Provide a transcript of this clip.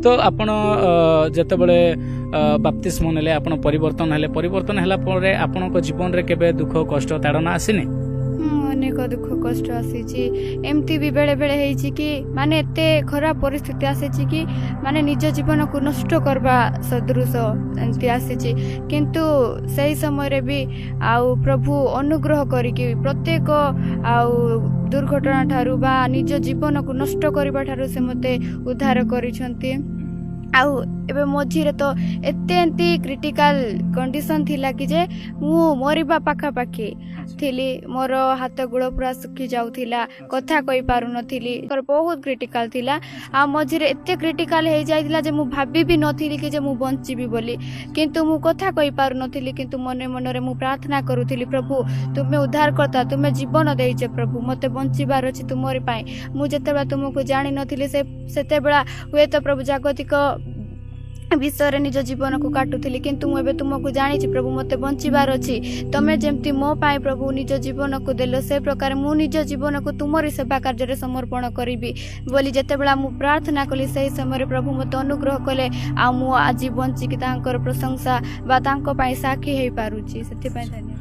ତ ଆପଣ ଯେତେବେଳେ ବାପ୍ତିସ୍ମ ନେଲେ, ଆପଣ ପରିବର୍ତ୍ତନ ହେଲେ। ପରିବର୍ତ୍ତନ ହେଲା ପରେ ଆପଣଙ୍କ ଜୀବନରେ କେବେ ଦୁଃଖ, କଷ୍ଟ, ତାଡ଼ନା ଆସିନି? ଅନେକ ଦୁଃଖ କଷ୍ଟ ଆସିଛି। ଏମିତି ବି ବେଳେ ବେଳେ ହେଇଛି କି ମାନେ ଏତେ ଖରାପ ପରିସ୍ଥିତି ଆସିଛି କି ମାନେ ନିଜ ଜୀବନକୁ ନଷ୍ଟ କରିବା ସଦୃଶ ଏମିତି ଆସିଛି। କିନ୍ତୁ ସେଇ ସମୟରେ ବି ଆଉ ପ୍ରଭୁ ଅନୁଗ୍ରହ କରିକି ପ୍ରତ୍ୟେକ ଆଉ ଦୁର୍ଘଟଣା ଠାରୁ ବା ନିଜ ଜୀବନକୁ ନଷ୍ଟ କରିବା ଠାରୁ ସେ ମୋତେ ଉଦ୍ଧାର କରିଛନ୍ତି। ଆଉ ଏବେ ମଝିରେ ତ ଏତେ ଏମିତି କ୍ରିଟିକାଲ କଣ୍ଡିସନ ଥିଲା କି ଯେ ମୁଁ ମରିବା ପାଖାପାଖି ଥିଲି। ମୋର ହାତ ଗୋଡ଼ ପୁରା ଶୁଖି ଯାଉଥିଲା, କଥା କହିପାରୁନଥିଲି, ବହୁତ କ୍ରିଟିକାଲ ଥିଲା। ଆଉ ମଝିରେ ଏତେ କ୍ରିଟିକାଲ ହେଇଯାଇଥିଲା ଯେ ମୁଁ ଭାବି ବି ନଥିଲି କି ଯେ ମୁଁ ବଞ୍ଚିବି ବୋଲି। କିନ୍ତୁ ମୁଁ କଥା କହିପାରୁନଥିଲି, କିନ୍ତୁ ମନେ ମନରେ ମୁଁ ପ୍ରାର୍ଥନା କରୁଥିଲି, ପ୍ରଭୁ ତୁମେ ଉଦ୍ଧାରକର୍ତ୍ତା, ତୁମେ ଜୀବନ ଦେଇଛ ପ୍ରଭୁ, ମୋତେ ବଞ୍ଚିବାର ଅଛି ତୁମରି ପାଇଁ। ମୁଁ ଯେତେବେଳେ ତୁମକୁ ଜାଣିନଥିଲି ସେତେବେଳେ ହୁଏତ ପ୍ରଭୁ ଜାଗତିକ ବିଷୟରେ ନିଜ ଜୀବନକୁ କାଟୁଥିଲି, କିନ୍ତୁ ମୁଁ ଏବେ ତୁମକୁ ଜାଣିଛି ପ୍ରଭୁ, ମୋତେ ବଞ୍ଚିବାର ଅଛି। ତମେ ଯେମିତି ମୋ ପାଇଁ ପ୍ରଭୁ ନିଜ ଜୀବନକୁ ଦେଲ, ସେ ପ୍ରକାର ମୁଁ ନିଜ ଜୀବନକୁ ତୁମରି ସେବା କାର୍ଯ୍ୟରେ ସମର୍ପଣ କରିବି ବୋଲି ଯେତେବେଳେ ମୁଁ ପ୍ରାର୍ଥନା କଲି, ସେହି ସମୟରେ ପ୍ରଭୁ ମୋତେ ଅନୁଗ୍ରହ କଲେ। ଆଉ ମୁଁ ଆଜି ବଞ୍ଚିକି ତାଙ୍କର ପ୍ରଶଂସା ବା ତାଙ୍କ ପାଇଁ ସାକ୍ଷୀ ହେଇପାରୁଛି, ସେଥିପାଇଁ ଧନ୍ୟବାଦ।